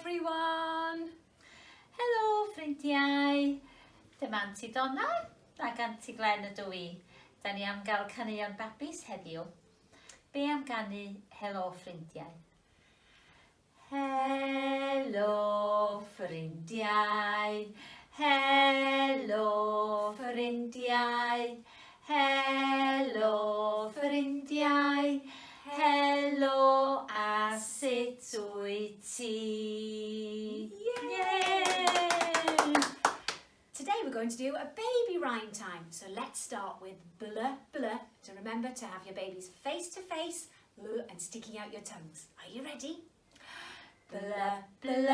everyone! Helo ffrindiau! Dyma Anti Donna ac Anti Glen ydw i. Da ni am gael caneuon babis heddiw. Be am ganu Helo ffrindiau? Helo ffrindiau, helo ffrindiau, helo ffrindiau, helo a sut wyt ti? Yay! Today we're going to do a baby rhyme time. So let's start with bl bl. So remember to have your babies face to face l and sticking out your tongues. Are you ready? Bl bl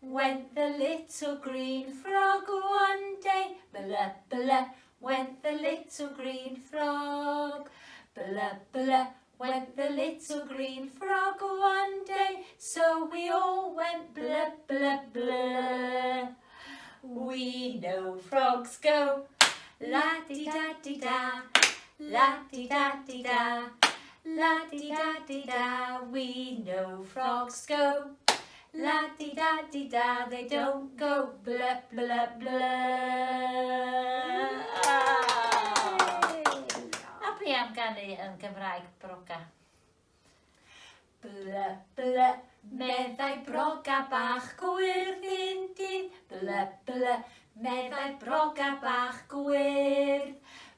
went the little green frog one day. Bl bl went the little green frog. Bl bl went the little green frog one day. So we all went bl bl bl. We know frogs go la di da di da, la di da di da, la di da di da. We know frogs go la di da di da. They don't go blah blah blah. A be am ganu yn Gymraeg broga? Bly, bly, meddai broga bach gwyrdd un dydd. Bly, bly, meddai broga bach gwyrdd.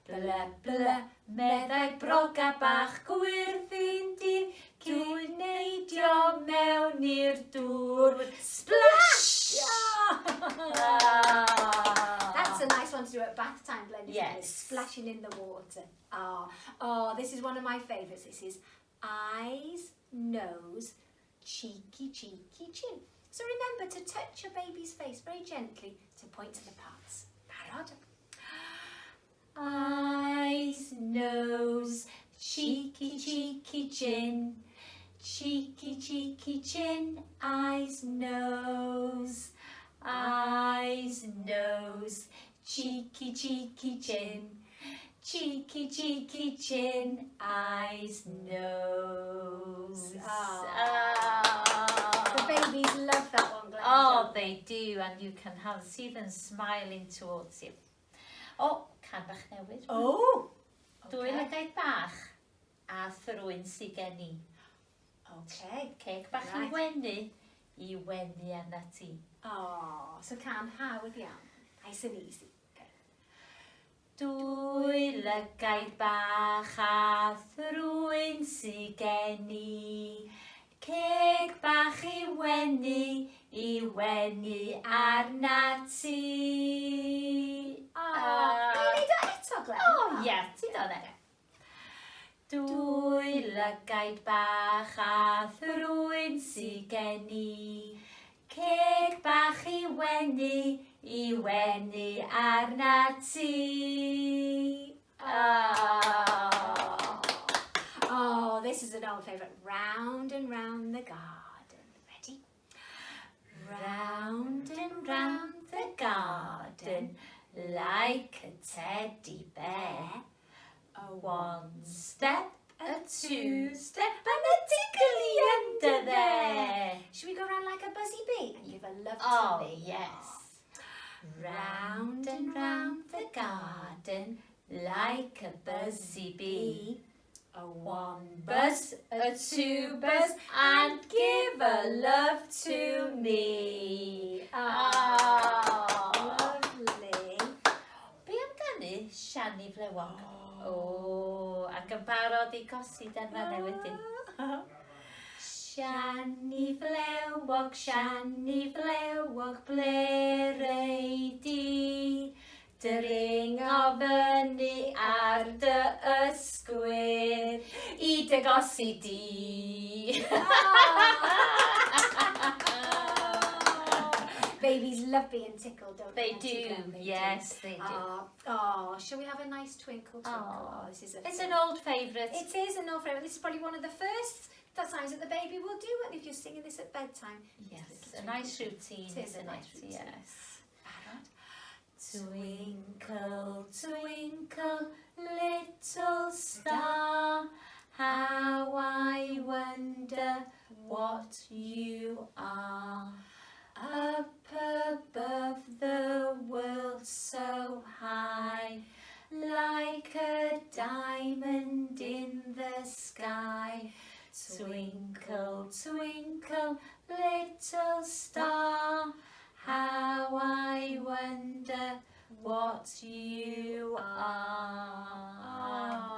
Bly, bly, meddai broga bach gwyrdd un dydd. Cyn neidio mewn i'r dŵr. Splash! That's a nice one to do at bath time, Glenn, isn't yes. it? Splashing in the water. Oh, oh, this is one of my favourites. This is eyes, nose, cheeky, cheeky chin. So remember to touch your baby's face very gently to point to the parts. Barod? Eyes, nose, cheeky, cheeky chin. Cheeky, cheeky chin, eyes, nose. Eyes, nose, cheeky, cheeky chin. Cheeky, cheeky chin, eyes, nose. Oh. Ah. The babies love that one, Glenn. Oh, they do, and you can have, see them smiling towards you. Oh, can bach newydd. Oh! Dwy lygaid bach a thrwyn sy gen i. Okay. Ceg bach i Right. wenu, i wenu arna ti. Oh, so can hawdd iawn. Nice and easy. Okay. Dwy lygaid bach a thrwyn sy gen i. Ceg bach i wenu, i wenu arna ti. Oh, Can you neud o eto, Glenn? Oh, ie, ti done e. Dwy lygaid bach a thrwyn sy gen i. Ceg bach i wenu, i wenu arna ti. Oh. Oh, this is an old favourite. Round and round the garden. Ready? Round and round the garden like a teddy bear. A one step, a two step, and a tickly under there. Should we go round like a buzzy bee and give a love Oh, to me? yes. Round and round the garden like a buzzy bee. A one Buzz, a two buzz, and give a love to me. Oh, Oh. lovely. Be am ganu Siani Flewog? O, oh, ac yn barod i gosi dan fan wedyn. Siani Flewog, Siani Flewog, ble rei di? Dringo fyny ar dy ysgwydd i dy gosi di. Babies love being tickled, don't they? They Auntie do, Glenn? They yes, they do. Oh, oh, shall we have a nice twinkle twinkle? Oh. Oh, this is a It's an old favourite. It is an old favourite. This is probably one of the first that times that the baby will do it if you're singing this at bedtime. Yes, Little a nice routine, It is a isn't nice it? routine. Yes. Barod? Twinkle, twinkle, little star, how I wonder what you are. Up above the world so high, like a diamond in the sky. Twinkle, twinkle, little star, how I wonder what you are.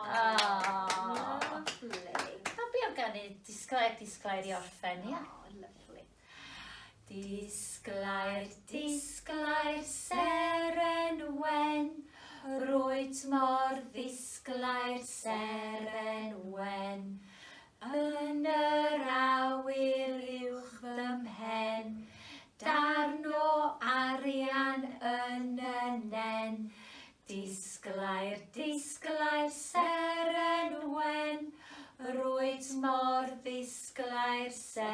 Ah, lovely. Happy am ganu disglair, disglair i orffen, ia? Oh, lovely. Disglair, disglair, seren wen, rwyt mor ddisglair, seren wen. Yn yr awyr uwch fy mhen, darn o arian yn y nen. Disglair, disglair, seren wen, rwyt mor ddisglair, seren.